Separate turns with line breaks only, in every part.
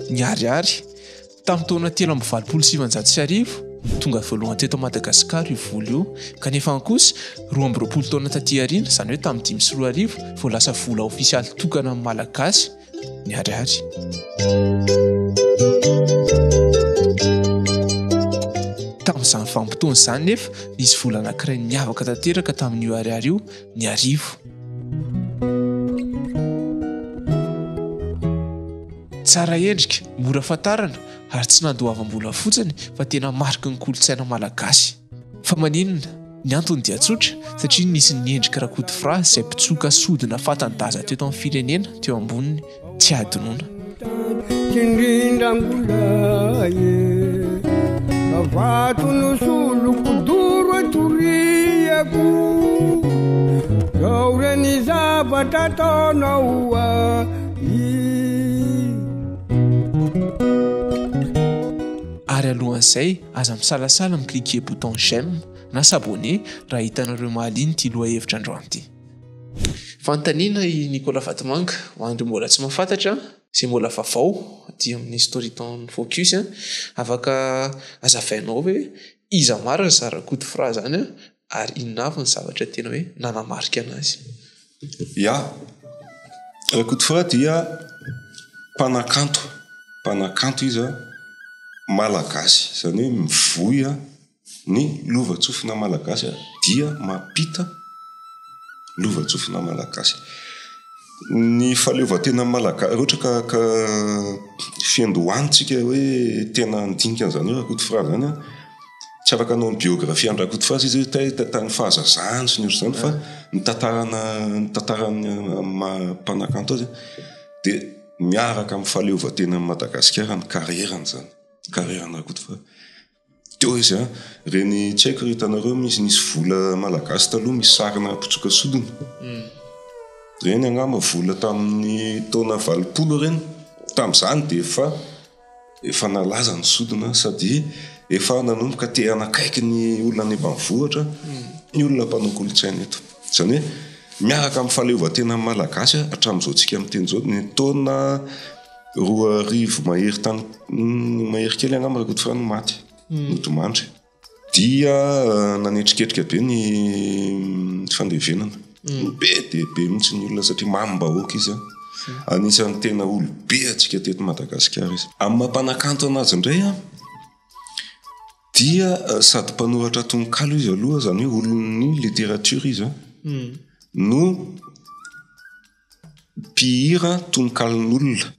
Ny ariary. Tamin'ny taona 1983 no tonga voalohany teto Madagasikara io vola io, kanefa kosa 22 taona taty aoriana, izany hoe tamin'ny 2005, vao lasa vola ofisialy tokana amin'ny Malagasy ny ariary. Tamin'izany vanim-potoana izany nefa, nisy vola anankiray niavaka tanteraka tamin'io ariary io, ny arivo. Tsara endrika, mora fantarina ary tsy nandoavam-bola fotsiny fa tena mariky ny kolontsaina malagasy. Fa maninona? Ny antony dia tsotra, satria nisy ny endriky Rakotofra izay mpitsoka sodina fatan-daza teto amin'ny firenena teo amboniny, tsy hadinoina. Ary alohan'izay, aza misalasala mi-cliquer bouton j'aime na s'abonner raha hitanareo mahaliana ity lohahevitra androany ity. Fanontaniana i Nicolas Vatomanga, ho an'ireo mbola tsy mahafantatra, izay mbola vaovao aty amin'ny Storytime Focus, afaka azavainao ve iza marina izany Rakotofra izany ary inona avy ny zavatra tena hoe nanamarika anazy?
Ya, Rakotofra dia mpanakanto, mpanakanto izy malagasy, izany hoe mivoy ny lovantsofina malagasy dia mampita lovantsofina malagasy. Ny fahaleovantenan'ny Malagasy, raha ohatra ka ka fiandohantsika hoe tena handinika an'izany hoe Rakotofra izany an, tsy afaka hanao ny biographie an'i Rakotofra izy hoe tay tany fahazazany sy ny ohatr'izany fa ny tantarana ny tantaran'ny maha mpanakanto azy dia miaraka amin'ny fahaleovantenan'i Madagasikara ny carrière-ny izany, carrière-n'i Rakotofra. Teo izy an, ireny tsy haiko raha hitanareo misy nisy vola malagasy taloha misy sarina mpitsoka sodina. Ireny angamba vola tamin'ny taona 80 ireny. Tamin'izany dia efa efa nalaza ny sodina sady efa nanomboka te hanakaiky ny olona any ambanivohitra ny olona mpanao kolontsaina eto. Izany hoe miaraka amin'ny fahaleovantenan'ny malagasy hatramin'izao tsika miteny izao ny taona 2000 mahery tany mahery kely angamba Rakotofra no maty nodimandry. Dia nanetriketrika be ny fandevenana. Be dia be mihitsy ny olona satria mamim-bahoaka izy an. Anisan'ny tena olobe antsika teto Madagasikara izy. Amin'ny maha mpanakanto anazy indray an, dia sady mpanoratra tononkalo izy aloha, izany hoe olon'ny literatiora izy an, no mpihira tononkalon'olona.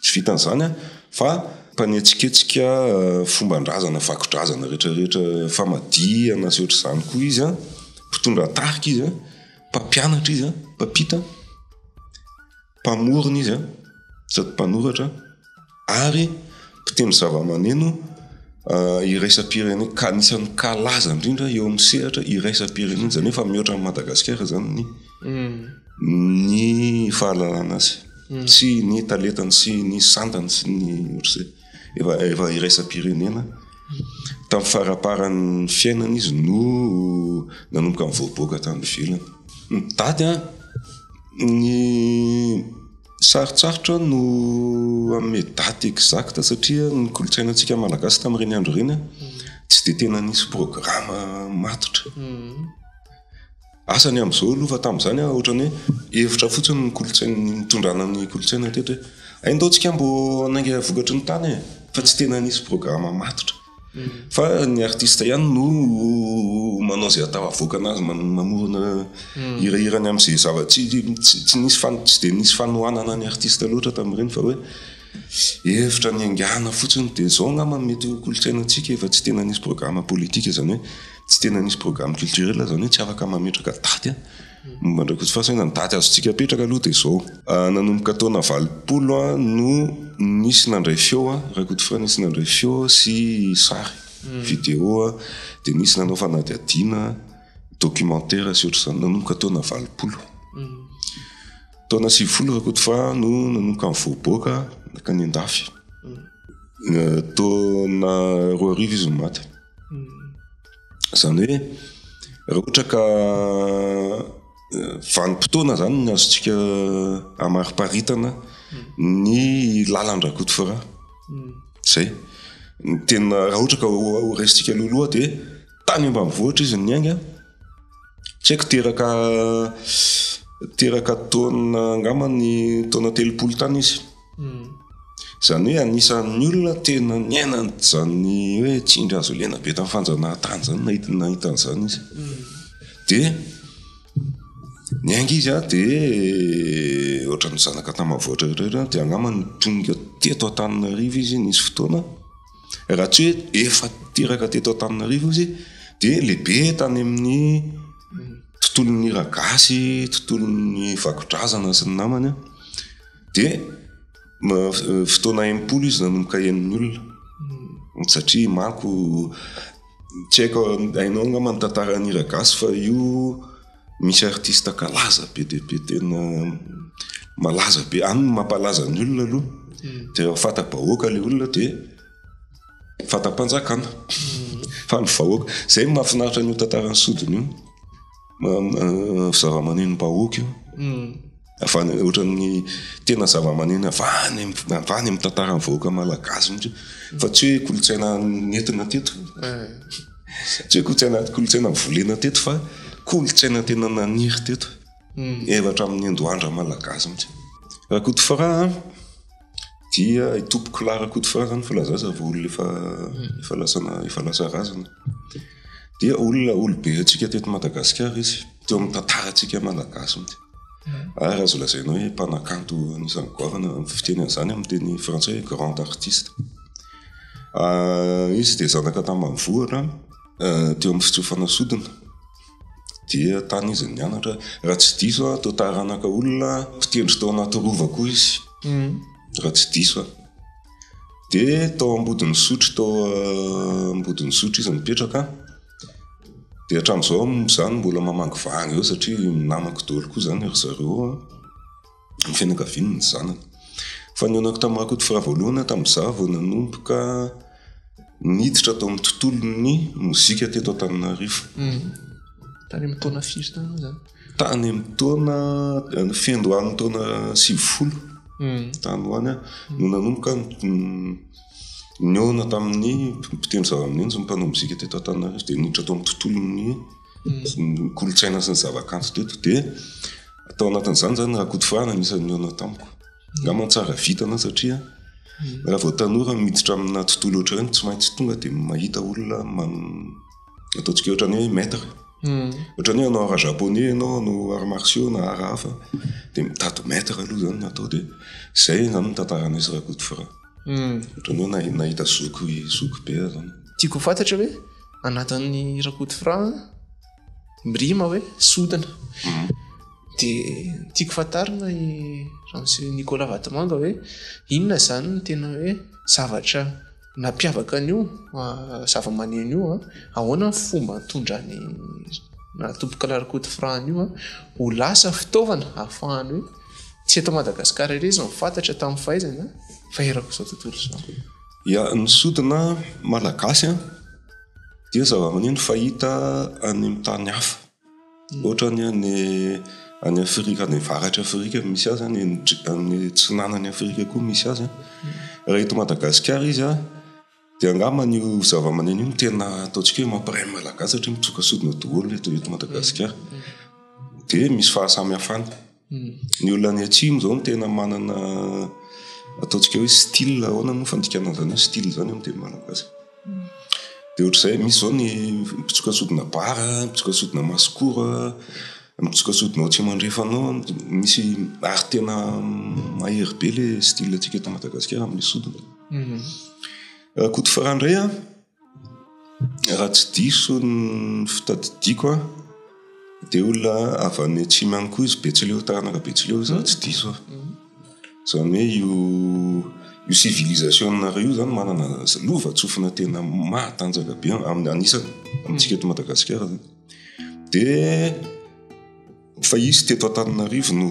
Tsy vitan'izany fa mpanetsiketsika fomban-drazana, vako-drazana rehetrarehetra, famadihana sy ohatr'izany koa izy, mpitondra tarika izy, mpampianatra izy, mpampita, mpamorona izy sady mpanoratra. Ary mpitendry zavamaneno iraisam-pirenena, ka anisan'ny kalaza indrindra eo amin'ny sehatra iraisam-pirenena, izany hoe efa mihoatra an'i Madagasikara izany ny ny fahalalana azy sy ny talentany sy ny sandany sy ny ohatr'izay. Efa efa iraisam-pirenena. Tamin'ny faramparan'ny fiainany izy no nanomboka nivoaboaka tany ivelany. Ny daty an, ny Sarotsarotra no hanome daty exacte satria ny kolontsainantsika malagasy tamin'ireny andro ireny tsy dia tena nisy programa matotra. Asa ny amin'izao aloha fa tamin'izany ohatran'ny hoe hevitra fotsiny ny kolontsaina nitondrana ny kolontsaina teto hoe hay ndao tsika mbo hanainga vokatry ny tany e! Fa tsy tena nisy programa matotra. Fa ny artiste ihany no manao izay atao avoaka anazy, mamorona hirahirany amin'izay zava-tsy tsy nisy tsy dia nisy fanohanana ny artiste loatra tamin'ireny fa hoe hevitra niaingàna fotsiny dia izao angamba no mety ho kolontsainantsika efa tsy tena nisy programme politique izany hoe tsy tena nisy programme culturel izany hoe tsy afaka mametraka daty an. Momba an-dRakotofasaina, ny daty azontsika apetraka aloha dia izao. Nanomboka taona 80 no nisy nandray feo, Rakotofa nisy nandray feo sy sary, vidéo, dia nisy nanao fanadihadiana, documentaire sy ohatr'izany, nanomboka taona 80. Taona 90 Rakotofa no nanomboka nivoaboaka nankany an-dafy. Taona 2000 izy no maty. Izany hoe raha ohatra ka vanim-potoana izany ny azontsika amariparitana. ny lalan-dRakotofara. Zay. Ny tena raha ohatra ka ho raisintsika alohaloha dia tany ambanivohitra izy no niainga. Tsy haiko teraka teraka taona angamba ny taona 30 tany izy. Izany hoe anisan'ny olona tena niaina an'izany hoe tsindry hazo lena be tamin'ny fanjanahantany izany nahita nahita an'izany izy. Dia niainga izy an, dia ohatran'ny zanaka tamavoatra rehetra dia angamba tonga teto Antananarivo izy nisy fotoana. Raha tsy hoe efa teraka teto Antananarivo izy dia lehibe tany amin'ny tontolon'ny hira gasy, tontolon'ny vakodrazana sy ny namany an. Dia fotoana 60 izy nanomboka henon'ny olona. Satria manko tsy haiko hainao angamba ny tantaran'ny hira gasy fa io misy artiste kalaza be dia be tena malaza be any no mampalaza ny olona aloha. Dia rehefa fanta-bahoaka ilay olona dia fanta-panjakana. Fa ny vahoaka, izay no mahafinaritra an'io tantaran'ny sodina io. Zava-manenom-bahoaka io. Avy any ohatran'ny tena zava-maneno avy any avy any amin'ny tantaran'ny vahoaka malagasy mihitsy fa tsy hoe kolontsaina nentina teto. Tsy hoe kolontsaina kolontsaina volena teto fa kolontsaina tena naniry teto. Efa hatramin'ny andohandra malagasy mihitsy. Rakotofara an, dia i Tompokolahy Rakotofara izany filaza azy raha vao olona efa efa lasa efa lasa razana. Dia olona olobe antsika teto Madagasikara izy, teo amin'ny tantarantsika malagasy mihitsy. Ary azo lazaina hoe mpanakanto anisan'ny goavana, ny fiteny an'izany amin'ny teny frantsay hoe grand artiste. Izy dia zanaka tambanivohitra teo amin'ny fitsofana sodina. Dia tany izy no nianatra. Raha tsy diso aho, toa taranaka olona mpitendry tao anaty rova koa izy. Raha tsy diso aho. Dia tao Ambodin'Isotry tao Ambodin'Isotry izy nipetraka. Dia hatramin'izao aho izany mbola mamangivangy eo satria namako daholo koa izany ry zareo ao an. Ny fianakaviany ny zanany. Fa nihaonako tamin'i Rakotoviraha voalohany aho tamin'izaho vao nanomboka niditra tao amin'ny tontolon'ny mozika teto Antananarivo.
Tany amin'ny taona firy tany moa izany?
Tany amin'ny taona, fiandohan'ny taona 90 tany ho any aho no nanomboka nihaona tamin'ny mpitendry zavamaneno sy ny mpanao mozika teto Antananarivo dia niditra tao amin'ny tontolon'ny kolontsaina sy ny zavakanto teto dia tao anatin'izany izany Rakotovahana anisan'ny nihaona tamiko. Angamba tsara vintana satria raha vao tanora miditra amina tontolo ohatr'ireny tsy maintsy tonga dia mahita olona ataontsika ohatran'ny hoe maître. Ohatran'ny hoe hanao art japonais ianao, hanao arts martiaux na art hafa dia mitady maître aloha izany no atao dia izay izany ny tantaranay sy Rakotovahana. Ohatran'ny hoe nahita zoky zoky be aho izany.
Tiako ho fantatra hoe anatin'ny Rakotovahana mirima hoe sodina. Dia tiako fantarina i Ramose Nicolas Vatomanga hoe inona izany no tena hoe zavatra nampiavaka an'io zava-maneno io an, ahoana ny fomba nitondran'i Tompokolahy Rakotoviraha an'io ho lasa fitaovana ahafahany hoe tsy eto Madagasikara irery izy no fantatra tamin'ny fahaizany fa erak'izao tontolo izao.
Ya, ny sodina malagasy an dia zava-maneno fahita any amin'ny tany hafa. Ohatra ny any any Afrika, any avaratr'i Afrika misy azy, any any atsinanan'i Afrika koa misy azy. Raha eto Madagasikara izy an, dia angamba io zava-maneno io no tena ataontsika hoe mampiray ny Malagasy satria mitsoka sodina daholo eto eto Madagasikara. Dia misy fahasamihafana. Ny olona any atsimo izao no tena manana ataontsika hoe style, ahoana moa fandikana an'izany hoe style izany amin'ny teny malagasy? Dia ohatr'izay, misy izao ny mpitsoka sodina bara, mpitsoka sodina masikoro, mpitsoka sodina ao atsimo andrefana ao, misy ary tena mahery be ilay style antsika eto Madagasikara amin'ilay sodina. Rakotofarany indray an, Raha tsy diso ny fitadidiako an, dia olona avy any atsimo any koa izy, Betsileo, taranaka Betsileo izy raha tsy diso aho. Izany hoe io io civilisation-nareo io izany manana lovantsofina tena mahatanjaka be amin'ny anisany amintsika eto Madagasikara izany. Dia fa izy teto Antananarivo no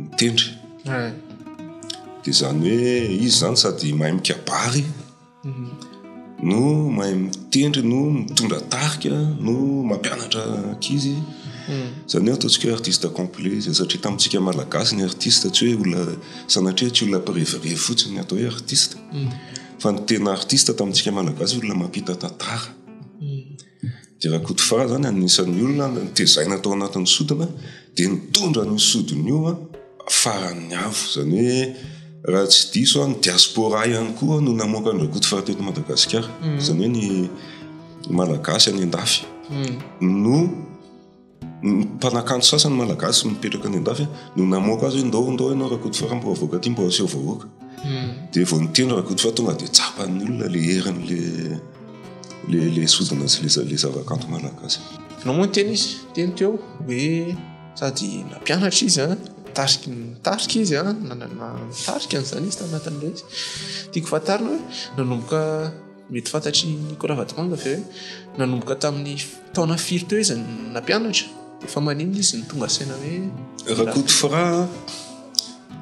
nitendry. Dia izany hoe izy izany sady mahay mikabary. No mahay mitendry no mitondra tarika no mampianatra ankizy. Izany hoe ataontsika hoe artiste complet izy satria tamintsika Malagasy ny artiste tsy hoe olona sanatria tsy olona mpirevirevy fotsiny ny atao hoe artiste fa ny tena artiste tamintsika Malagasy olona mampita tantara. Dia Rakotofara izany anisan'ny olona nitezaina tao anatin'ny sodina dia nitondra an'io sodina io faran'ny avo. Izany hoe raha tsy diso aho ny diaspora ihany koa no namoaka an-dRakotofara teto Madagasikara. Izany hoe ny Malagasy any an-dafy no Ny mpanakanto sasany malagasy mipetraka any an-dafy no namoaka azy hoe ndao ndao ianao Rakotofara mba avoaka aty mba aseho vahoaka. Dia vao niteny Rakotofara tonga dia tsapan'ny olona le herin'le le le sodina sy le le zavakanto malagasy.
Ianao moa niteny izy niteny teo hoe sady nampianatra izy an, nitarika nitarika izy an, nanana nitarika an'izany izy tanatin'ilay izy. Tiako fantarina hoe nanomboka Mety fantatr'i Nicolas Ravatomanga ve hoe nanomboka tamin'ny taona firy teo izy no nampianatra? Dia fa maninona izy no tonga saina hoe.
Rakotofra,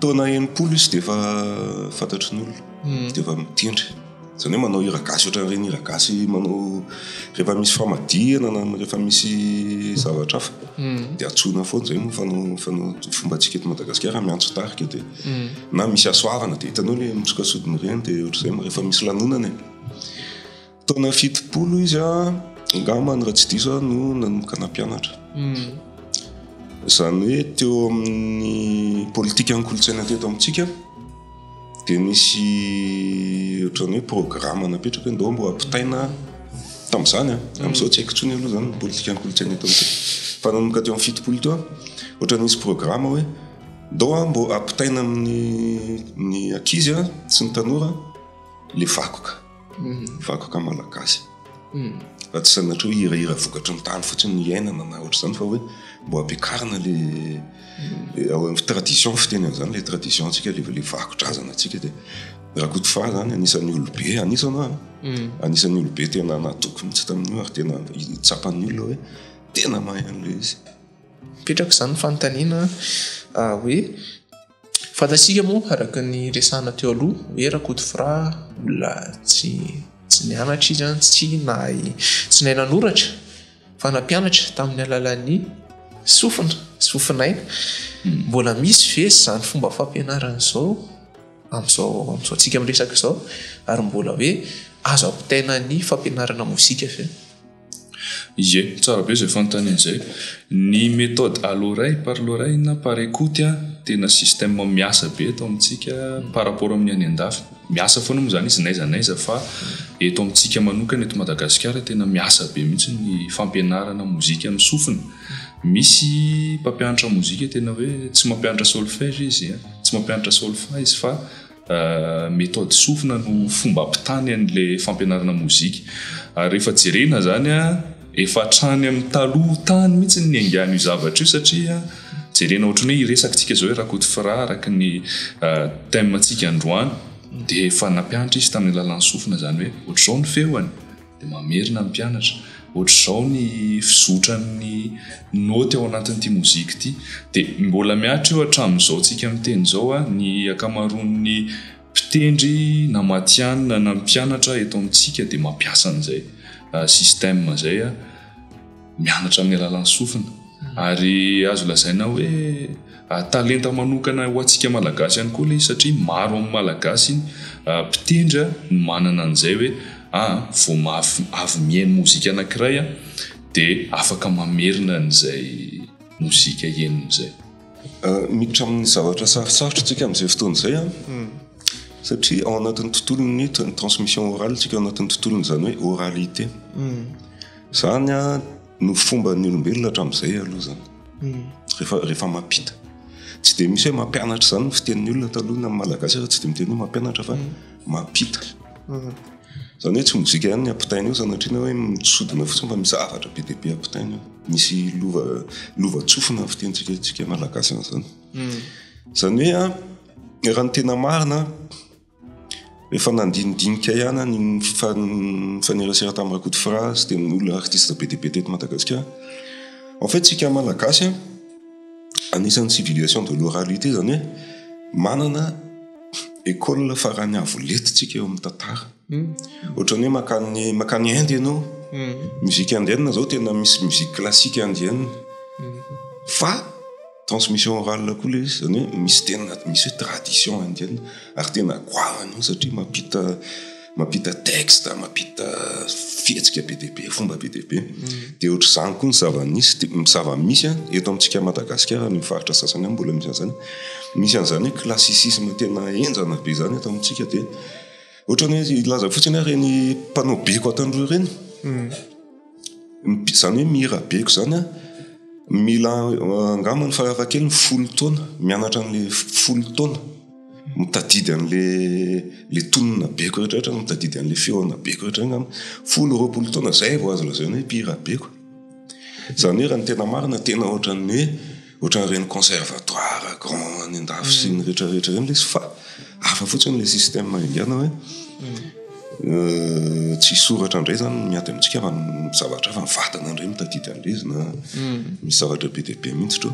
taona 60 izy dia efa fantatry ny olona, dia efa mitendry. Izany hoe manao hira gasy ohatran'ireny hira gasy manao rehefa misy famadihana na rehefa misy zavatra hafa dia antsoina foana. Izay moa fanao fanao fombantsika eto Madagasikara miantso tarika dia. Na misy hasoavana dia hitanao ilay mitsoka sodina ireny dia ohatr'izay rehefa misy lanonana e. Taona 70 izy a, angambany raha tsy diso aho no nanomboka nampianatra. Izany hoe teo amin'ny politikan'ny kolontsaina teto amintsika dia nisy ohatran'ny hoe programme napetraka hoe ndao mba ampitaina tamin'izany a. Amin'izao tsy haiko intsony aloha izany ny politikan'ny kolontsaina eto amintsika. Fa nanomboka teo amin'ny 70 teo ohatran'ny nisy programme hoe Ndao a mbô ampitaina amin'ny ny ankizy a sy ny tanora le vakoka, vakoka malagasy. Fa tsy sanatria hoe hirahira vokatry ny tany fotsiny ny iainana na ohatr'izany fa hoe mbô ampiakarina le ao amin'ny tradition fiteny an'izany le tradition antsika le le vako-drazana antsika dia Rakotofaha zany anisan'ny olobe anisany hoa anisan'ny olobe tena natoky mihitsy tamin'io ary tena tsapan'ny olona hoe tena mahay an'ilay izy.
Mipetraka izany ny fanontaniana hoe, fantatsika moa araka ny resahana teo aloha hoe Rakotofra olona tsy tsy nianatra izy, tsy nahay tsy nahay nanoratra fa nampianatra tamin'ny alalan'ny sofina, sofin'aina. Mbola misy ve izany fomba fampianarana izao amin'izao amin'izao antsika miresaka izao ary mbola hoe azo ampitaina ny fampianarana mozika ve?
Ie, tsara be izay fanontaniana izay. Ny méthode à l'oreille, par l'oreille na par écoute tena système miasa be eto amintsika par rapport amin'ny any an-dafy. Miasa foana moa izany izy n'aiza n'aiza fa eto amintsika manokana eto Madagasikara tena miasa be mihitsy ny fampianarana mozika amin'ny sofina. Misy mpampianatra mozika tena hoe tsy mampianatra solfège izy, tsy mampianatra solfa izy fa Méthode sofina no fomba ampitany an'ilay fampianarana mozika. Ary rehefa jerena izany efa hatrany amin'ny taloha tany mihitsy no niaingan'io zavatra io satria jerena ohatran'ny hoe hiresaka tsika izao hoe Rakotofra araka ny thème ntsika androany dia efa nampianatra izy tamin'ny alalan'ny sofina izany hoe ohatr'izao ny feony. Dia mamerina ny mpianatra. Ohatr'izao ny fizotran'ny naoty ao anatin'ity mozika ity. Dia mbola mihatra io hatramin'izao tsika miteny izao, ny ankamaroan'ny mpitendry na matihanina na mpianatra eto amintsika dia mampiasa an'izay système izay. Mianatra amin'ny alalan'ny sofina. Ary azo lazaina hoe talenta manokana ho antsika Malagasy ihany koa ilay izy satria maro amin'ny Malagasy mpitendry no manana an'izay hoe aa vao avy mihaino mozika anankiray dia afaka mamerina an'izay mozika henony izay.
Miditra amin'ny zavatra sarotsarotra tsika amin'izay fotoana izay an, satria ao anatin'ny tontolon'ny transmission orale tsika, ao anatin'ny tontolon'izany hoe oralité. Izany no fomban'ny olombelona hatramin'izay aloha izany. Rehefa rehefa mampita. Tsy dia misy hoe mampianatra izany ny fitenin'ny olona taloha na ny Malagasy aza tsy dia miteny hoe mampianatra fa mampita. Izany hoe tsy mozika ihany ny ampitaina eo sanatria na hoe misodina fotsiny fa misy zavatra be dia be ampitaina eo. Misy lova lovantsofina ny fitenintsika tsika Malagasy an'izany. Izany hoe an, raha ny tena marina Efa nandinidinika ihany aho ny nifanerasera tamin'i Rakotofra sy dia ny olona artiste be dia be teto Madagasikara. En fait tsika Malagasy anisan'ny civilisation de l'oralité izany hoe manana école farany avo lenta tsika eo amin'ny tantara. Ohatran'ny hoe mankany mankany Inde ianao, musique indienne zao tena misy musique classique indienne. Fa transmission orale koa ilay izy, izany hoe misy tena misy hoe tradition indienne ary tena goavana io satria mampita mampita texte, mampita fihetsika be dia be, fomba be dia be. Dia ohatr'izany koa ny zava-nisy, dia ny zava-misy eto amintsika Madagasikara any amin'ny faritra sasany any mbola misy an'izany. Misy an'izany hoe classicisme tena henjana be izany eto amintsika dia ohatran'ny hoe hilaza fotsiny aho ireny mpanao beko ato androy ireny. Izany hoe mihira beko izany an, mila angamba ny farafahakeliny folo taona, mianatra an'ilay folo taona, mitadidy an'ilay ilay tonona beko rehetra rehetra, mitadidy an'ilay feona beko rehetra angamba, folo 20 taona izay vao azo lazaina hoe mpihira beko. Izany hoe raha ny tena marina tena ohatran'ny hoe ohatran'ireny conservatoire grand any an-dafy sy ny rehetra rehetra ireny ilay izy fa hafa fotsiny ilay système indiana hoe tsy soratra indray izany ny miady amintsika fa ny zavatra hafa, ny vatana indray mitadidy an'ilay izy na misy zavatra be dia be mihitsy teo.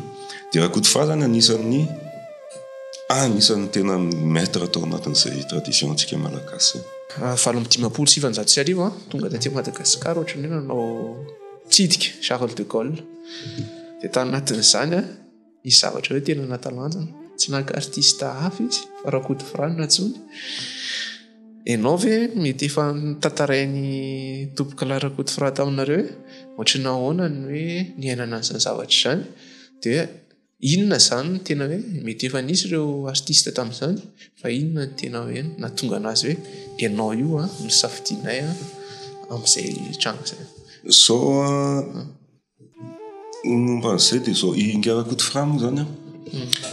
Dia Rakotofaha izany anisan'ny anisan'ny tena maître tao anatin'izay tradition antsika malagasy izay.
1958 tonga taty Madagasikara ohatran'ny hoe nanao tsidika Charles de Gaulle. Dia tany anatin'izany nisy zavatra hoe tena nahatalanjona. Tsy naka artiste hafa izy fa Rakoto Frah no nantsoiny. Ianao ve mety efa notantarain'i Tompokolahy Rakoto Frah taminareo hoe ohatran'ny ahoana ny hoe niainana an'izany zavatra izany? Dia inona izany no tena hoe mety efa nisy ireo artiste tamin'izany fa inona no tena hoe nahatonga an'azy hoe ianao io no safidianay amin'izay tranga izay?
Izao an, Ny momba an'izay dia izao, i Ingahy Rakotofra moa izany an,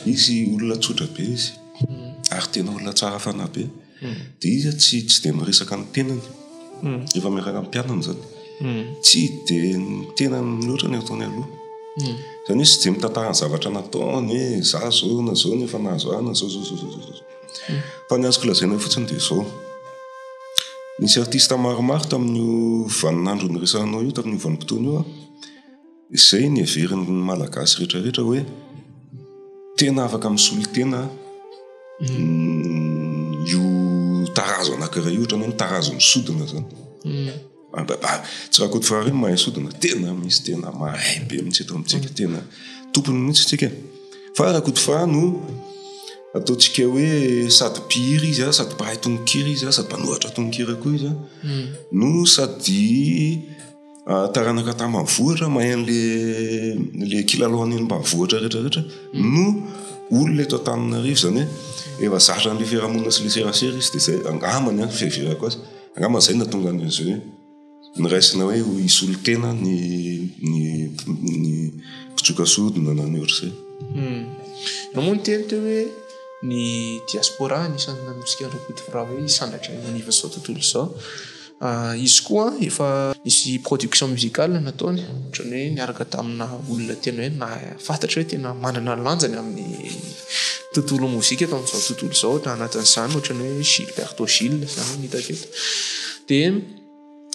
izy olona tsotra be izy, ary tena olona tsara fanahy be. Dia izy an tsy tsy dia miresaka ny tenany, rehefa miaraka amin'ny mpianany izany. Tsy dia ny tenany loatra no ataony aloha. Izany hoe tsy dia mitantara ny zavatra nataony hoe za izao na izao no efa nahazo ahy na izao izao izao izao izao. Fa ny azoko lazaina fotsiny dia izao, nisy artista maromaro tamin'io vaninandro niresahanao io, tamin'io vanim-potoana io an, izay niheverin'ny Malagasy rehetrarehetra hoe tena afaka misolo tena io tarazo anankiray io, ohatran'ny hoe ny tarazon'ny sodina izany. Tsy Rakotofarary no mahay sodina, tena misy tena mahay be mihitsy eto amintsika, tena tompony mihitsy tsika. Fa Rakotofarary no ataontsika hoe sady mpihira izy, sady mpahay tononkira izy, sady mpanoratra tononkira koa izy, no sady taranaka tambanivohitra mahay an'le le kilalao any ambanivohitra rehetrarehetra no olona eto Antananarivo, izany hoe efa zatra an'le fiarahamonina sy le serasera izy, dia izay angambany an, fiheverako azy. Angamba izay no nahatonga an'izy hoe noraisina hoe ho hisolo tena ny ny ny mpitsoka sodina na ny ohatr'izay.
Ianao moa niteny teo hoe ny diaspora anisan'ny nanosika an'i Rakotoviraha hoe hisandratra eo anivon'izao tontolo izao. Izy koa efa nisy production musicale nataony, ohatran'ny hoe niaraka tamina olona tena hoe nahafantatra hoe tena manana ny lanjany amin'ny tontolo mozika eto amin'izao tontolo izao, na anatin'izany ohatran'ny hoe Gilberto Gil izany no hitako eto. Dia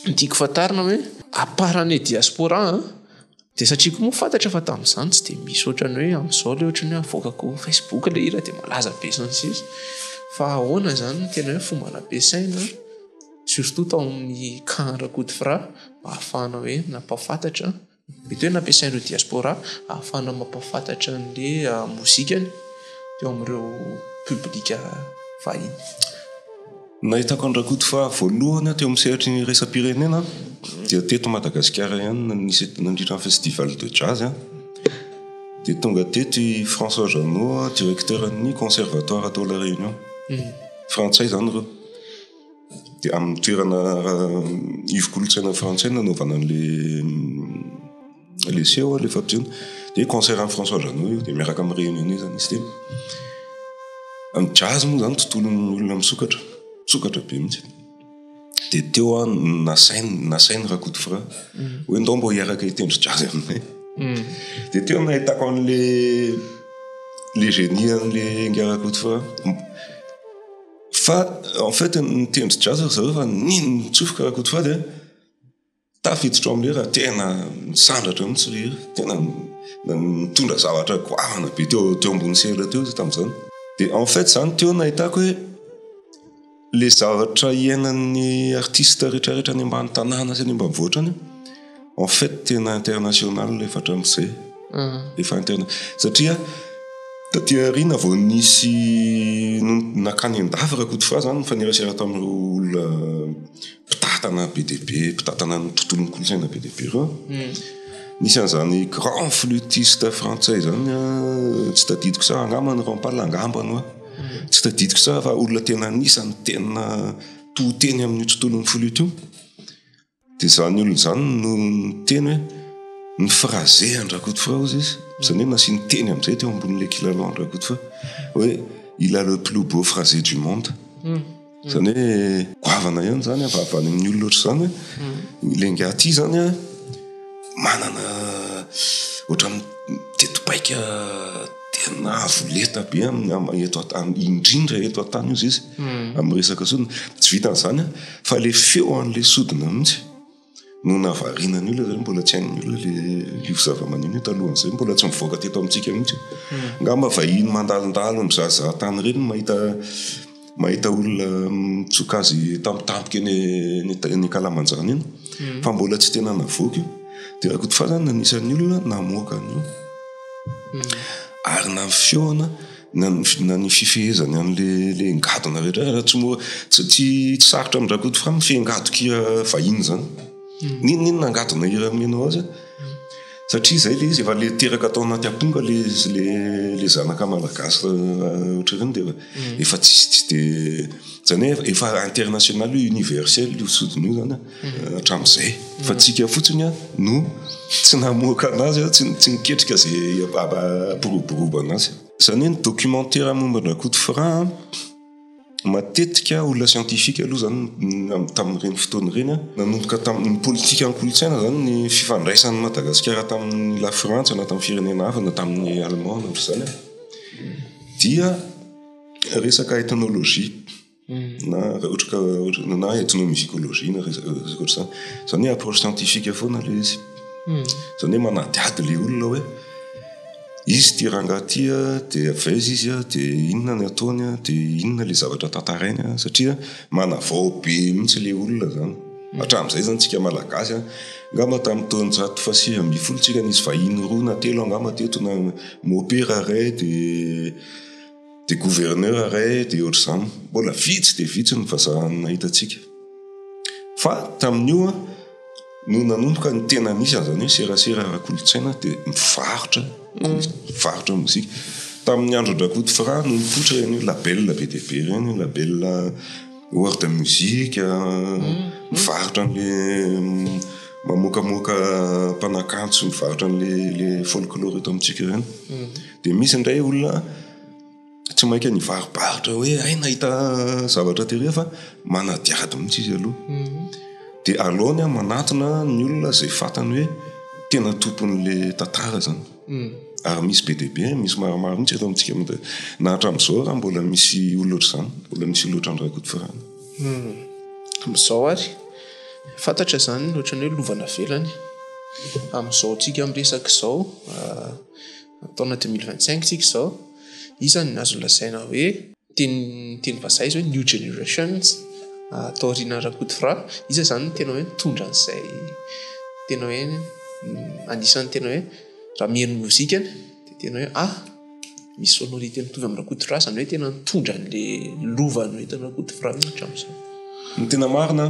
ny tiako fantarina hoe à part ny diaspora an, dia satria koa moa fantatra fa tamin'izany tsy dia misy ohatran'ny hoe amin'izao ilay ohatran'ny hoe avoakako Facebook ilay hira dia malaza be sy ny sisa. Fa ahoana izany no tena hoe fomba nampiasaina surtout tao amin'ny camp Rakotoviraha mba ahafahana hoe nampahafantatra Mety hoe nampiasain'ireo diaspora ahafahana mampahafantatra an'ilay mozikany teo amin'ireo public vahiny.
Nahitako an-dRakoto faha voalohany aho teo amin'ny sehatry ny iraisam-pirenena dia teto Madagasikara ihany nisy nandritra ny festival de jazz dia tonga teto i François Jeannot directeur ny conservatoire tao La Réunion. Frantsay izany ireo. Dia amin'ny toerana ivon-kolontsaina frantsay no nanaovana an'ilay ilay seho, ilay fampisehoana. Dia concert an'i François Jeannot io, dia miaraka amin'ny Réunionnais izany izy teny. Ny jazz moa izany tontolon'ny olona misokatra, misokatra be mihitsy. Dia teo aho nasainy, nasainy Rakotofra hoe ndao mbô hiaraka hitendry jazz aminay. Dia teo no nahitako an'ilay le génie an'ilay Ingahy Rakotofra. Fa en fait nitendry jazz ry zareo fa nino nitsofoka Rakotofaha dia tafiditra ao amin'ilay hira, tena nisandratra mihitsy ilay hira, tena nitondra zavatra goavana be teo teo ambony sehatra teo izy tamin'izany. Dia en fait izany teo nahitako hoe le zavatra iainan'ny artiste rehetrarehetra any ambany tanàna sy any ambanivohitra any en fait tena international efa hatramin'izay. Efa interna satria taty aoriana vao nisy nony nankany an-dafy Rakotofahy zany nifanerasera tamin'ireo olona mpitantana be dia be, mpitantana ny tontolon'ny kolontsaina be dia be ireo. Nisy an'izany grand flûtiste frantsay izany an, tsy tadidiko tsara angamba ny Rampal angambany hoa. Tsy tadidiko tsara fa olona tena anisan'ny tena to teny amin'io tontolon'ny flûte io. Dia izany olona izany no niteny hoe ny phrase an-dRakotofra hozy izy, izany hoe nasiany teny amin'izay teo ambonin'ilay kilalao an-dRakotofra hoe il a le plus beau phrasé du monde. Izany hoe goavana ihany izany fa avy any amin'ny olona ohatr'izany hoe ilay ingahy ity izany an, manana ohatran'ny teti-paika tena avo lenta be amin'ny eto an-tany, indrindra eto an-tany hozy izy amin'ny resaka sodina. Tsy vitan'izany an, fa ilay feo an'ilay sodina mihitsy. no nahavariana ny olona satria mbola tsy hain'ny olona le io zava-maneno io talohan'izay, mbola tsy nivoaka teto amintsika mihitsy. Angamba vahiny mandalondalo mizahazaha tany ireny no mahita mahita olona mitsoka azy tampotampoka eny eny ankalamanjana eny fa mbola tsy tena navoaka io. Dia Rakotofahy zany no anisan'ny olona namoaka an'io. Ary na ny feona Na ny na ny fifehezany an'le le ngadona rehetra rehetra tsy mora tsy tsy tsy sarotra amin-dRakoto fa mifehy ngadon-kira vahiny zany. N'inon'inona ngadona hira omenao azy satria zay le izy efa le teraka tao anaty amponga le le le zanaka malagasy ohatr'ireny de efa tsisy tsy de zany hoe efa international io universel io sodina io zany hatramin'izay fa tsika fotsiny no tsy namoaka anazy tsy tsy niketrika zay hampiroborobo anazy. Izany hoe ny documentaire momba an-dRakotofra matetika olona scientifique aloha izany tamin'ireny fotoana ireny an, nanomboka tamin'ny politikan'ny kolontsaina izany ny fifandraisan'i Madagasikara tamin'ny la Frantsa na tamin'ny firenena hafa na tamin'ny Allemand na ohatr'izany an, dia resaka ethnologie. Na raha ohatra ka na ethnomusicologie na resaka ohatr'izany. Izany hoe approche scientifique foana ilay izy. Izany hoe manadihady ilay olona hoe izy ity rangahy ity dia avy aiza izy dia inona ny ataony dia inona ilay zavatra tantarainy satria manavao be mihitsy ilay olona izany. Hatramin'izay izany tsika malagasy angamba tamin'ny taonjato faha-19 tsika nisy vahiny roa na telo angamba teto na mopera iray dia Dia gouverneur iray dia ohatr'izany. Mbola vitsy dia vitsy ny vazaha nahita antsika. Fa tamin'io no nanomboka ny tena nisy an'izany hoe serasera ara-kolontsaina dia mivarotra, mivarotra mozika. Tamin'ny andron-dRakotofra no nipoitra ireny label be dia be ireny, label World Music, mivarotra an'ilay mamoakamoaka mpanakanto sy mivarotra an'ilay folklore eto amintsika ireny. Dia misy indray olona tsy mainka nivarobarotra hoe hay nahita zavatra tery fa manadihady mihitsy izy aloha. Dia aleony manatona ny olona izay fantany hoe tena tompon'ilay tantara izany. Ary misy be dia be, misy maromaro mihitsy eto amintsika na hatramin'izao raha mbola misy olona ohatr'izany, mbola misy olona ohatran'i Rakotofarana.
Amin'izao ary, fantatra izany ohatran'ny hoe lova navelany. Amin'izao tsika miresaka izao, Taona 2025 tsika izao, iza no azo lazaina hoe teny teny vazaha izy hoe new generations taorianan'i Rakotofra, iza izany no tena hoe nitondra an'izay tena hoe anisan'ny tena hoe raha mihaino ny mozikany dia tena hoe ah misy sonorité mitovy amin'i Rakotofra, izany hoe tena nitondra an'ilay lova noentin'i Rakotofra mihitsy hatramin'izao.
Ny tena marina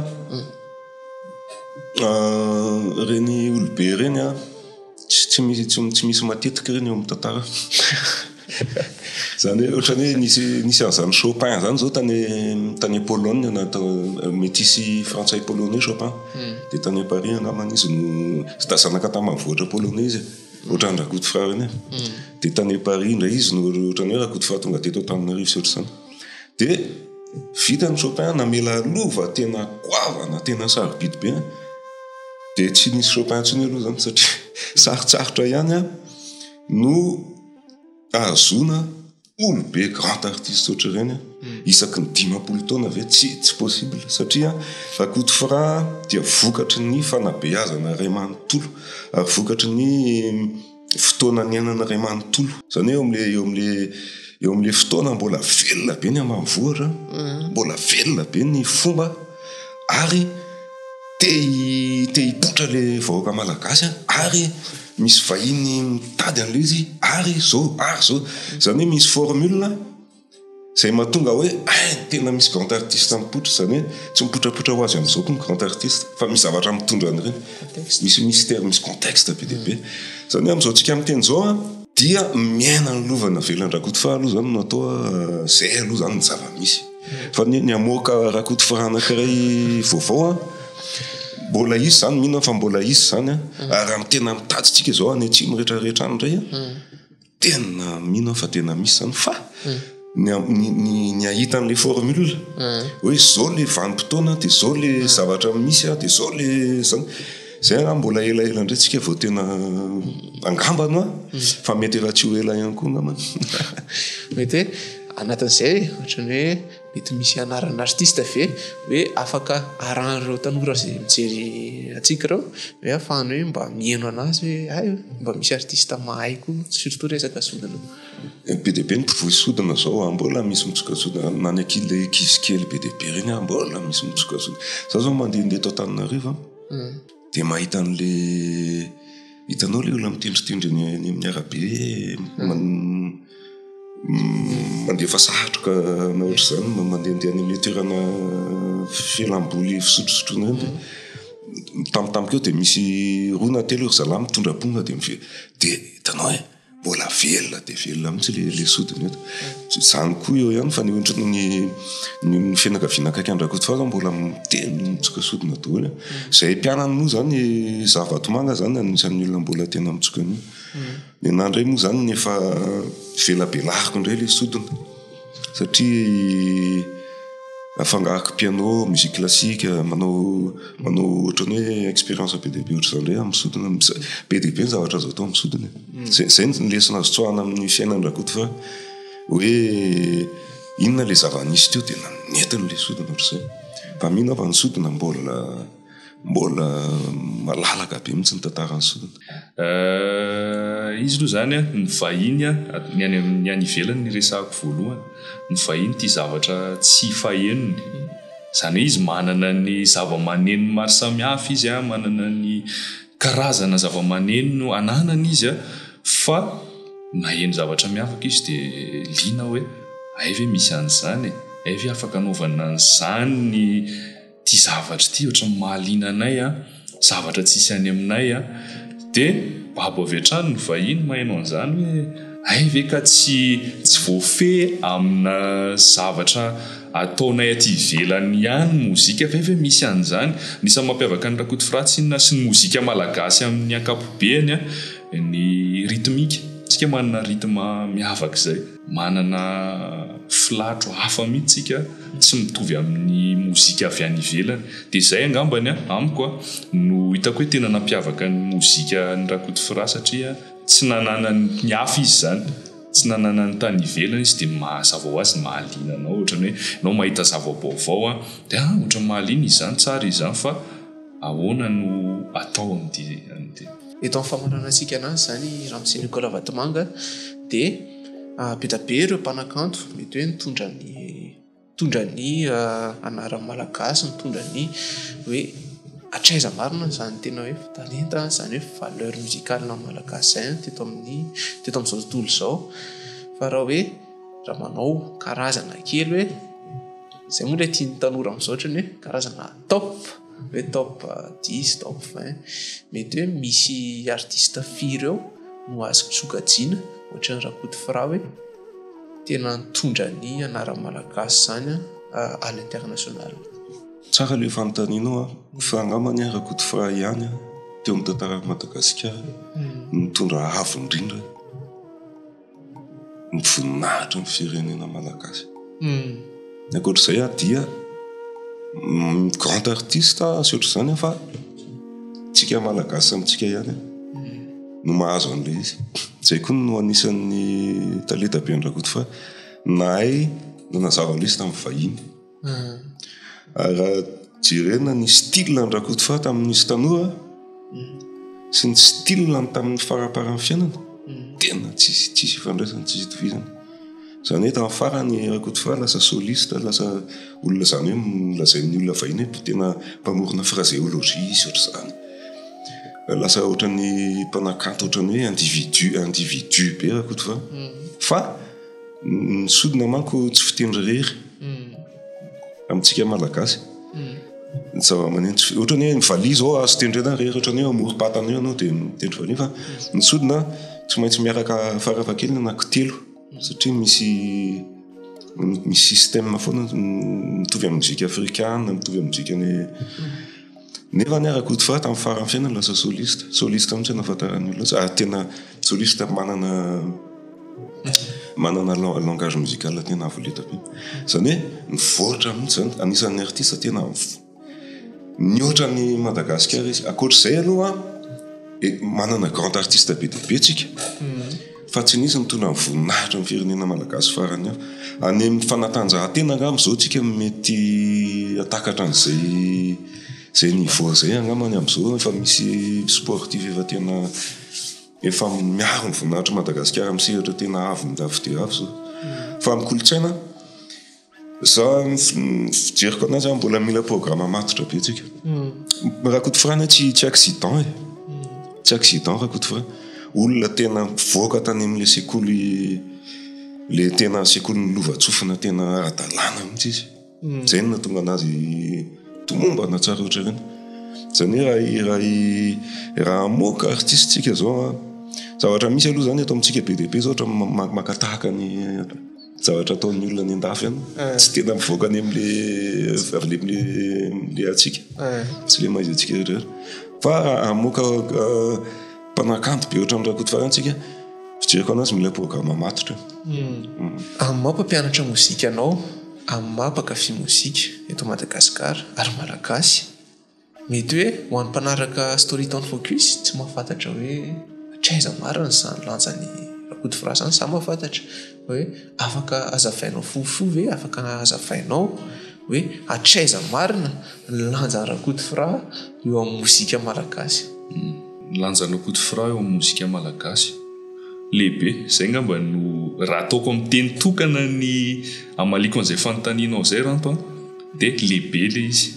ireny olobe ireny an. Tsy misy tsy misy matetika ireny eo amin'ny tantara. Izany hoe ohatran'ny hoe nisy nisy an'izany Chopin izany izao tany tany Pologne na tao metisy frantsay polonais Chopin. Dia tany Paris angamba izy no zanaka tambanivohitra polonais izy e. Ohatran'i Rakotofara ireny e. Dia tany Paris indray izy no ohatran'ny hoe Rakotofara tonga teto Antananarivo sy ohatr'izany. Dia vita ny Chopin namela lova tena goavana, tena sarobidy be. Dia tsy nisy Chopin intsony aloha izany satria sarotsarotra ihany no ahazoana olobe grand artiste ohatr'ireny isaky ny 50 taona ve? Tsy tsy possible satria Rakotofra dia vokatry ny fanabeazana iray manontolo ary vokatry ny fotoana niainana iray manontolo. Izany hoe eo amin'ilay eo amin'ilay eo amin'ilay fotoana mbola velona be ny ambanivohitra, mbola velona be ny fomba ary. Te te hipoitra le vahoaka malagasy an, ary misy vahiny mitady an'ilay izy ary zao ary zao. Izany hoe misy formule izay mahatonga hoe hay tena misy grand artiste mipoitra, izany hoe tsy mipotrapotra ho azy amin'izao koa ny grand artiste fa misy zavatra mitondra an'ireny. Misy mystère, misy contexte be dia be. Izany hoe amin'izao tsika miteny izao an, dia miaina ny lova navelan-dRakotofaha aloha izany no atao izay aloha izany ny zava-misy. Fa ny ny hamoaka Rakotofaha anankiray vaovao an, mbola hisy izany, mino aho fa mbola hisy izany an, ary raha tena mitady tsika izao any atsimo rehetra rehetra any indray an, Tena mino aho fa tena misy zany fa ny ny ny hahita an'le formule hoe zao le vanim-potoana de zao le zavatra misy a de zao le zany, zay angamba mbola elaela indray tsika vao tena angamba no a fa mety efa tsy ho ela ihany koa angambany.
Mety hoe anatin'izay ohatran'ny hoe Mety misy anarana artiste ve hoe afaka arahan'ireo tanora izay mijery antsika ireo hoe ahafahany hoe mba miheno anazy hoe hay mba misy artiste mahay koa surtout resaka sodina.
Be dia be ny mpivoy sodina zao a, mbola misy mitsoka sodina na ny ankizy le ankizy kely be dia be ireny a mbola misy mitsoka sodina. Za zao mandehandeha eto Antananarivo a dia mahita an'le hitanao le olona mitendritendry eny amin'ny arabe Mandefa satroka na ohatr'izany, mandehandeha any amin'ilay toerana fialam-boly fisotrosotroana ireny dia mitampotampoka eo dia misy roa na telo ry zalahy mitondra amponga dia mive- dia hitanao hoe mbola velona dia velona mihitsy ilay ilay sodina eto. Izany koa eo ihany fa ny ohatran'ny ny fianakaviana akaiky an-dRakotofaly zao mbola miteny mitsoka sodina daholo e. Izay mpianany moa izany izaho Vatomanga izany anisan'ny olona mbola tena mitsoka an'io. Ny anah indray moa izany ny efa velabelariko indray ilay sodina satria afangaroko piano, musique classique, manao manao ohatran'ny hoe expérience be dia be ohatr'izany indray amin'ny sodina. Be dia be ny zavatra azo atao amin'ny sodina e. Zay zay ny lesona azo tsoahana amin'ny fiainan-dRakoto fa hoe inona ilay zava-nisy teo dia nentiny ilay sodina ohatr'izay. Fa mino aho fa ny sodina mbola Mbola malalaka be mihitsy ny tantaran'ny sodina.
Izy aloha izany an, ny vahiny an, ny any ny any ivelany no resahako voalohany. Ny vahiny tia zavatra tsy fahenony. Izany hoe izy manana ny zava-maneno maro samihafa izy an, manana ny karazana zava-maneno ananany izy an, fa naheno zavatra miavaka izy dia liana hoe hay ve misy an'izany e? Hay ve afaka anaovana an'izany ny Ity zavatra ity ohatran'ny mahaliana anay an, zavatra tsisy any aminay an, dia babo avy hatrany ny vahiny maheno an'izany hoe hay ve ka tsy tsy voafehy amina zavatra ataonay aty ivelany ihany ny mozika ve ve misy an'izany? Anisan'ny mampiavaka an'i Rakotofiratsinona inona sy ny mozika malagasy amin'ny ankapobeny an, ny rythmique, isika manana rythme miavaka izay. Manana filatro hafa mihitsy tsika tsy mitovy amin'ny mozika avy any ivelany. Dia izay angambany amiko no hitako hoe tena nampiavaka ny mozika an'i Rakotofira satria tsy nananany ny hafa izy izany. Tsy nananany tany ivelany izy dia mazava ho azy ny mahaliana anao. Ohatran'ny hoe ianao mahita zava-baovao dia ah ohatran'ny mahaliana izy izany, tsara izy izany fa ahoana no atao amin'ity amin'ity.
Eto amin'ny famaranantsika anazy izany Ramose Nicolas Ravatomanga dia be dia be ireo mpanakanto mety hoe nitondra ny nitondra ny anaran'ny Malagasy, nitondra ny hoe hatraiza marina izany tena hoe talenta, izany hoe valeur musicale ny Malagasy izay teto amin'ny teto amin'izao tontolo izao. Fa raha hoe raha manao karazana kely hoe izay moa ilay tian'ny tanora amin'izao ohatran'ny hoe karazana top hoe top dix, top vingt, mety hoe misy artiste firy eo no azoko sokajiana ohatran'i Rakotofra hoe tena nitondra ny anaran'ny Malagasy izany à l'international.
Tsara ilay fanontanianao an, fa angambany an Rakotofra ihany an teo amin'ny tantaran'i Madagasikara no nitondra avo indrindra. ny voninahitry ny firenena malagasy. Ny ankoatr'izay aho dia grand artiste sy ohatr'izany aho fa tsika malagasy samy tsika ihany no mahazo an'ilay izy. Izay koa no anisan'ny talenta be an-dRakoto fa nahay nanazava an'ilay izy tamin'ny vahiny. Ary raha jerena ny style an-dRakotofaha tamin'izy tanora sy ny style-ny tamin'ny faramparan'ny fiainana, tena tsisy tsisy ifandraisany, tsisy itovizany. Izany hoe tamin'ny farany Rakotofaly lasa soliste, lasa olona izany hoe lazain'ny olona vahiny hoe tena mpamorona phraséologie izy ohatr'izany. Lasa ohatran'ny mpanakanto ohatran'ny hoe individu individu be Rakotofaly. Fa ny sodina manko tsy fitendry irery amintsika Malagasy. Ny zava-maneno tsy ohatran'ny hoe ny valiha izao azo tendrena irery ohatran'ny hoe amorom-patana eo ianao dia mitendry valiha fa ny sodina tsy maintsy miaraka farafahakeliny anankitelo satria misy misy système foana mitovy amin'ny mozika afrikana, mitovy amin'ny mozika any nefa anie Rakotofaha tamin'ny faran'ny fiainany lasa soliste, soliste mihitsy no nahafantaran'ny olona azy ary tena soliste manana Manana langage musical tena avo lenta be. Izany hoe mivoatra mihitsy izany. Anisan'ny artiste tena nihoatra an'i Madagasikara izy. Ankoatr'izay aloha manana grand artiste be dia be tsika. Fa tsy nisy nitondra ny voninahitry ny firenena malagasy farany hafa. Any amin'ny fanatanjahantena angamba izao tsika mety hahatakatra an'izay izay niveau izay angambany amin'izao efa misy sportif efa tena Efa miaro ny voninahitr'i Madagasikara amin'ny sehatra tena avo avo dia avo izao. Fa amin'ny kolontsaina, za ny fijeriko anazy an, mbola mila programa matotra be tsika. Rakotofarany tsy tsy accident e. Tsy accident Rakotofarany. Olona tena mivoaka tany amin'ilay sekoly, ilay tena sekolin'ny lovantsofina tena ara-dalàna mihitsy izy. Izay no nahatonga anazy tomombana tsara ohatran'ireny. Izany hoe raha raha raha hamoaka artiste tsika izao an, zavatra misy aloha izany eto amintsika be dia be izao ohatra maka tahaka ny zavatra ataon'ny olona any an-dafy any. Tsy tena mivoaka any amin'le avy le amin'le antsika. Tsy le maha izy antsika irery. Fa raha hamoaka mpanakanto be ohatran'i Rakotofarany tsika, fijeriko anazy mila programa matotra.
Amin'ny maha mpampianatra mozika anao, amin'ny maha mpankafy mozika eto Madagasikara ary Malagasy, mety hoe ho an'ny mpanaraka Storytown Focus tsy mahafantatra hoe hatraiza marina izany lanjan'i Rakotoviraha izany, za mahafantatra hoe afaka hazavainao fohifohy ve, afaka hazavainao hoe hatraiza marina ny lanjan'i Rakotoviraha eo amin'ny mozika malagasy.
Ny lanjan'i Rakotoviraha eo amin'ny mozika malagasy. Lehibe. Izay angamba no raha ataoko amin'ny teny tokana ny hamaliako an'izay fanontanianao izay Ranto a, dia lehibe ilay izy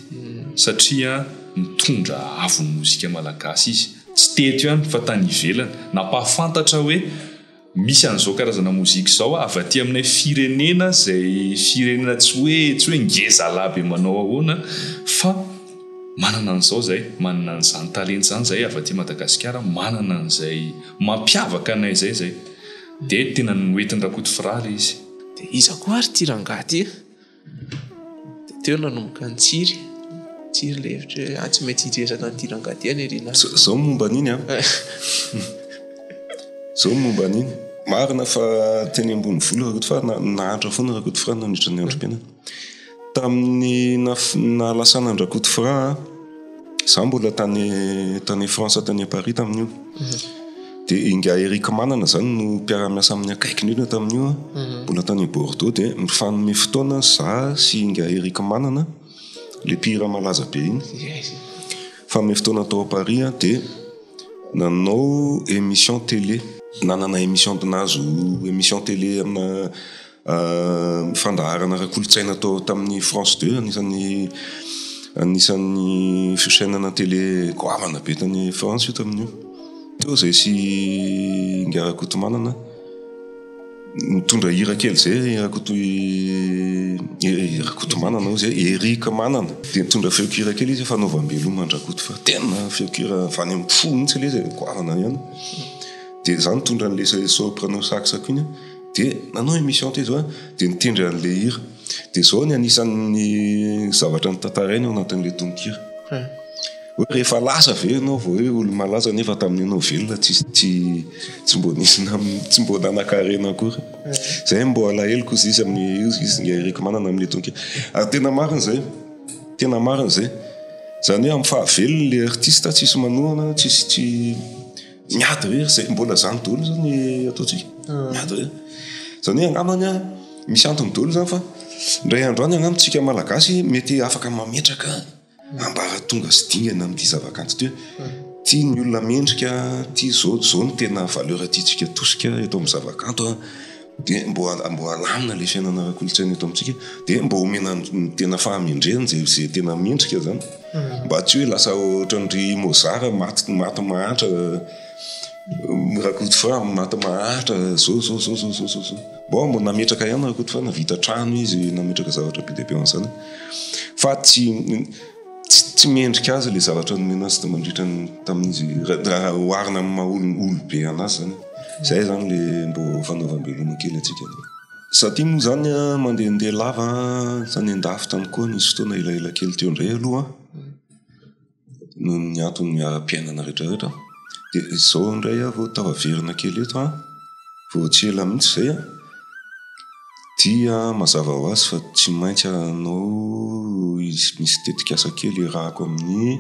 satria nitondra avo ny mozika malagasy izy. Tsy teto ihany fa tany ivelany. Nampahafantatra hoe misy an'izao karazana mozika izao avy aty aminay firenena izay firenena tsy hoe tsy hoe ngezalahy be manao ahoana fa Manana an'izao izay, manana an'izany talenta izany izahay avy aty Madagasikara, manana an'izay mampiavaka anay izay izay. Dia tena noentin'i Rakotofiraha ilay izy.
Dia iza koa ary ity rangahy ity? Dia teo nanomboka nitsiry, nitsiry ilay hevitra hoe ah tsy maintsy hiresaka an'ity rangahy ity anie ry Nana.
Zao ny momba an'iny an! Zao ny momba an'iny. Marina fa teny ambonivola Rakotofiraha, nahantra foana Rakotofiraha nandritra ny androm-piainany. Tamin'ny nahalasana an-dRakotofiraha, za mbola tany tany France tany Paris tamin'io. Dia ingahy Eric Manana zany no mpiara-miasa aminy akaiky indrindra tamin'io, mbola tany Bordeaux dia nifanome fotoana za sy ingahy Eric Manana, le mpihira malaza be iny. Nifanome fotoana tao Paris dia nanao émission télé. Nanana émission nahazo émission télé amina Fandaharana ara-kolontsaina tao tamin'ny France 2, anisan'ny anisan'ny fisainana télé goavana be tany France io tamin'io. Teo izay sy Ingahy Rakotomanana nitondra hira kely izay Rakoto Rakotomanana hoy izay, Eric Manana. Dia nitondra feon-kira kely izy fanaovam-beloma an-dRakoto fa tena feon-kira avy any amin'ny fo mihitsy ilay izy e, goavana ihany. Dia izaho nitondra an'ilay soprano sax-ko iny. Dia nanao émission teo izy dia nitendry an'ilay hira. Dia izao ny anisan'ny zavatra notantarainy ao anatin'ilay tononkira. Hoe rehefa lasa ve ianao vao hoe olo-malaza nefa tamin'ny ianao velona tsy tsy tsy mbo nisy tsy mbo nanan-karena akory. Izay mbo alaheloko hozy izy amin'ny hozy izy Ingahy Eric Manana amin'ilay tononkira. Ary tena marina izay. Tena marina izay. Izany hoe amin'ny fahavelony ilay artiste tsisy manohana, tsisy tsy Miady irery zay, mbola zany daholo zany ny ataontsika. Miady irery. Zany hoe angambany an, misy antony daholo zany fa indray andro any angamba tsika Malagasy mety afaka mametraka ambaratonga sy dingana amin'ity zavakanto ity hoe ity ny olona mendrika, ity zao, zao no tena valeur tiantsika atosika eto amin'ny zavakanto an. Dia mbô mbô alamina ilay fiainana ara-kolontsaina eto amintsika, dia mbô omena ny tena fahamendrehana izay izay tena mendrika izany. Mba tsy hoe lasa ohatran-dry Mozart maty maty mahantra, Rakotofa maty mahantra, zao zao zao zao zao zao. Bon mbô nametraka ihany Rakotofa, nahavita trano izy, nametraka zavatra be dia be ho an'izany. Fa tsy Tsy mendrika azy ilay zavatra nomena azy mandritra ny tamin'izy raha oharina amin'ny maha olobe anazy zany. Izay zany le mbo fanaovam-beloma kely antsika. Za ty moa zany mandehandeha lava tany an-dafy tany koa nisy fotoana elaela kely teo indray aloha noho ny antony ara-piainana rehetrarehetra. Dia izao indray aho vao tafaverina kely eto an, vao tsy ela mihitsy izay an. Dia mazava ho azy fa tsy maintsy hanao misy tetikasa kely iarahako amin'ny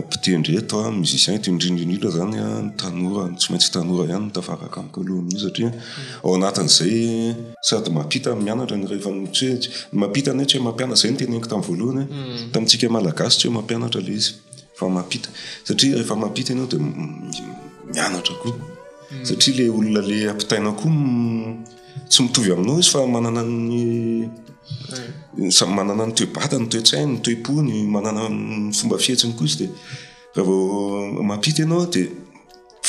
mpitendry eto, musicien eto, indrindra indrindra izany ny tanora, tsy maintsy tanora ihany no tafaraka amiko aloha amin'io satria ao anatin'izay sady mampita no mianatra no rehefa tsy hoe mampita anie tsy hoe mampianatra, izay no teneniko tamin'ny voalohany hoe tamintsika malagasy tsy hoe mampianatra ilay izy fa mampita satria rehefa mampita ianao dia mianatra koa satria ilay olona ilay ampitainao koa Tsy mitovy aminao izy fa manana ny samy manana ny toe-batany, ny toe-tsainy, ny toe-pony, manana ny fomba fihetsiny koa izy dia raha vao mampita ianao dia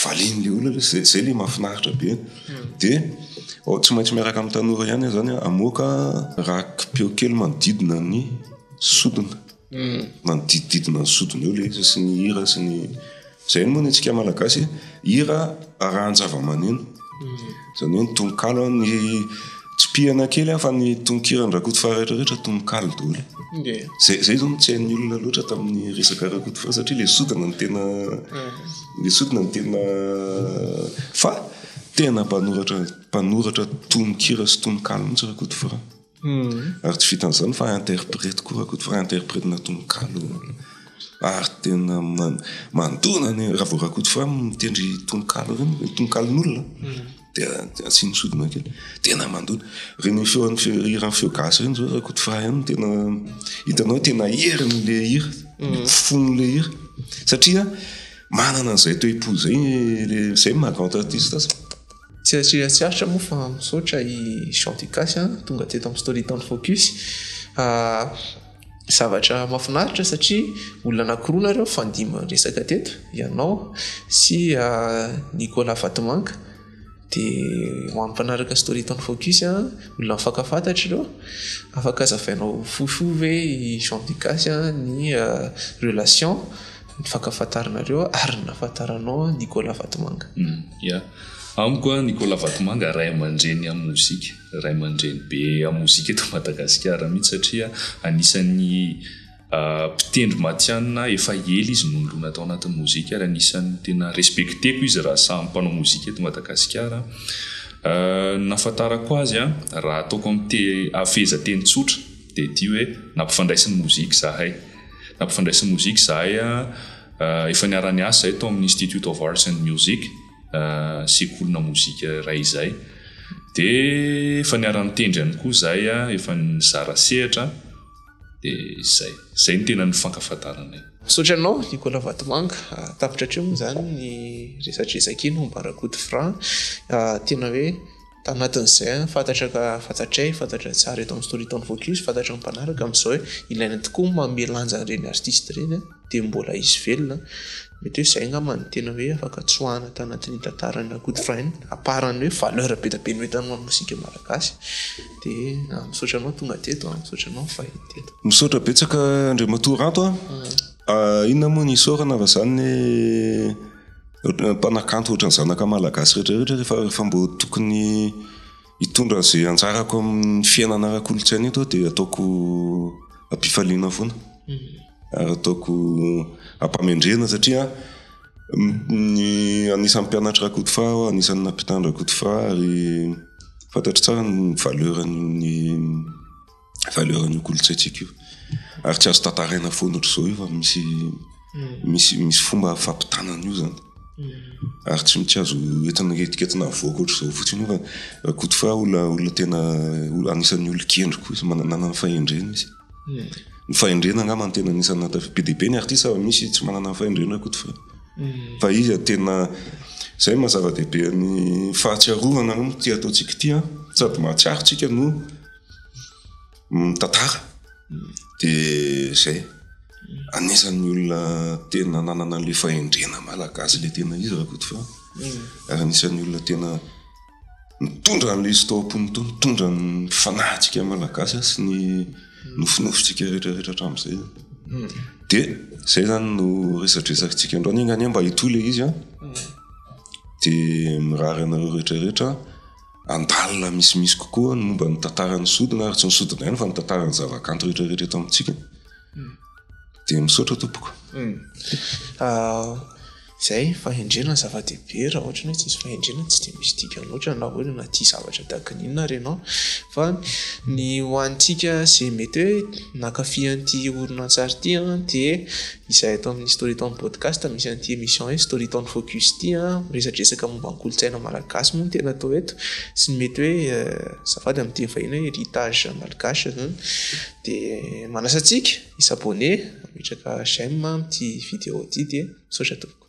valian'ilay olona ilay izy, izay ilay mahafinaritra be. Dia tsy maintsy miaraka amin'ny tanora ihany aho izany hamoaka raki-peo kely manodidina ny sodina. Manodidididina ny sodina eo ilay izy sy ny hira sy ny Izay moa ny antsika Malagasy, hira arahan-javamaneno. Izany hoe ny tononkalo, ny tsipihana kely fa ny tononkiran-dRakotofaha rehetra rehetra tononkalo daholo. Izay izay izao no tsy hain'ny olona loatra tamin'ny resaka Rakotofaha satria ilay sodina no tena ilay sodina no tena fa tena mpanoratra mpanoratra tononkira sy tononkalo mihitsy Rakotofaha. Ary tsy vitan'izany fa interprète koa Rakotofaha, interprète-na tononkalo ary tena mandona ny raha vao Rakotofaha mitendry tononkalo ireny, tononkalon'olona dia asiany sodina kely, tena mandona. Ireny feon'ny hiran'ny feo gasy ireny zao Rakotofaha ihany no tena hitanao hoe tena herin'ilay hira, fon'ilay hira satria manana an'izay toe-po izay, izay no maha grand artiste azy.
Tsy asiana tsy aritra moa fa misaotra i Jean Ducasse tonga teto amin'ny Story Town Focus. Zavatra mahafinaritra satria olona anankiroa nareo nifandimby niresaka teto, ianao sy Nicolas Vatomanga. Dia ho an'ny mpanaraka Story Town Focus, olona mifankafantatra ireo. Afaka hazavainao fohifohy ve i Jean Ducasse ny relation nifankafantaranareo ary ny nahafantaranao Nicolas Vatomanga?
Ya. Amiko Nicolas Vatomanga ray aman-dreny amin'ny mozika, ray aman-dreny be amin'ny mozika eto Madagasikara mihitsy satria anisan'ny mpitendry matihanina efa ela izy no nilona tao anatin'ny mozika ary anisan'ny tena respecter-ko izy raha samy mpanao mozika eto Madagasikara. Ny nahafantarako azy raha ataoko amin'ny te- fehezanteny tsotra dia ity hoe nampifandraisin'ny mozika izahay. Nampifandraisin'ny mozika izahay, efa niara-niasa izahay tao amin'ny Institute of Arts and Music. sekolina mozika iray izay. Dia efa niara-nitendry ihany koa izahay, efa nizara sehatra, dia izay. Izay no tena nifankafantaranay.
Misaotra anao Nicolas Vatomanga. Tapitra hatreo moa izany ny resadresaka iny momba Rakoto Franc. Tena hoe tanatin'izay fantatra ka fantatray, fantatra tsara eto amin'ny Story Town Focus, fantatra ny mpanaraka amin'izao hoe ilaina tokoa ny manome lanja an'ireny artiste ireny. dia mbola izy velona, mety hoe izay angamba no tena hoe afaka tsoahana tanatin'iny tantaran'i Rakotofahy iny, à part ny hoe valeur be dia be noentiny ho an'ny mozika malagasy, dia misaotra anao tonga teto an, misaotra anao nifahiny teto.
Misaotra betsaka Andriamatoa Ranto a! Inona moa ny isaorana fa izany ny mpanakanto ohatran'ny zanaka malagasy rehetra rehetra rehefa rehefa mbo tokony hitondra izay anjarako amin'ny fiainana ara-kolontsaina eto aho dia ataoko am-pifaliana foana. Ary ataoko ampamendrehana satria ny anisan'ny mpianatr'i Rakotofaha aho, anisan'ny nampitan'i Rakotofaha ary fantatro tsara ny valeur-n'ny valeur-n'io kolontsaintsika io. Ary tsy azo tantaraina foana ohatr'izao io fa misy misy misy fomba fampitana an'io zany. Ary tsy tsy azo entina entinketina avoaka ohatr'izao fotsiny io fa Rakotofaha olona olona tena anisan'ny olon-kendry koa izy, manana ny fahendrena izy. Ny fahendrena angamba no tena anisan'ny nahatafy. Be dia be ny artista fa misy tsy manana ny fahendrena Rakoto fa. Fa izy tena izay no maha zava-dehibe ny fahatsiarovana aloha ity ataontsika ity an. Sady mahatsiaro tsika no mitantara. Dia izay. Anisan'ny olona tena nanana an'ilay fahendrena malagasy ilay tena izy Rakoto fa. Ary anisan'ny olona tena nitondra an'ilay izy tao am-pony tao, nitondra ny fanahintsika malagasy sy ny nofinofintsika rehetrarehetra hatramin'izay. Dia izay izany no resadresakintsika androany, enga anie mba hitohy ilay izy an. Dia mirary anareo rehetrarehetra handalina misimisy kokoa ny momba ny tantaran'ny sodina ary tsy ny sodina ihany fa ny tantaran'ny zavakanto rehetrarehetra eto amintsika. Dia misaotra tompoko.
Izay, fahendrena no zava-dehibe, raha ohatra ny hoe tsisy fahendrena tsy dia misy dikany loatra na hoe na tia zavatra tahaka ny inona ary ianao. Fa ny ho antsika izay mety hoe nankafy an'ity horonantsary ity an, dia izahay ato amin'ny Storytown Podcast misy an'ity émission hoe Storytown Focus ity an, miresadresaka momba ny kolontsaina malagasy moa no tena atao eto, sy ny mety hoe azafady amin'ny teny vahiny hoe héritage malgache zany. Dia manasa antsika hi-s'abonner, hametraka j'aime amin'ity vidéo ity dia misaotra tompoko.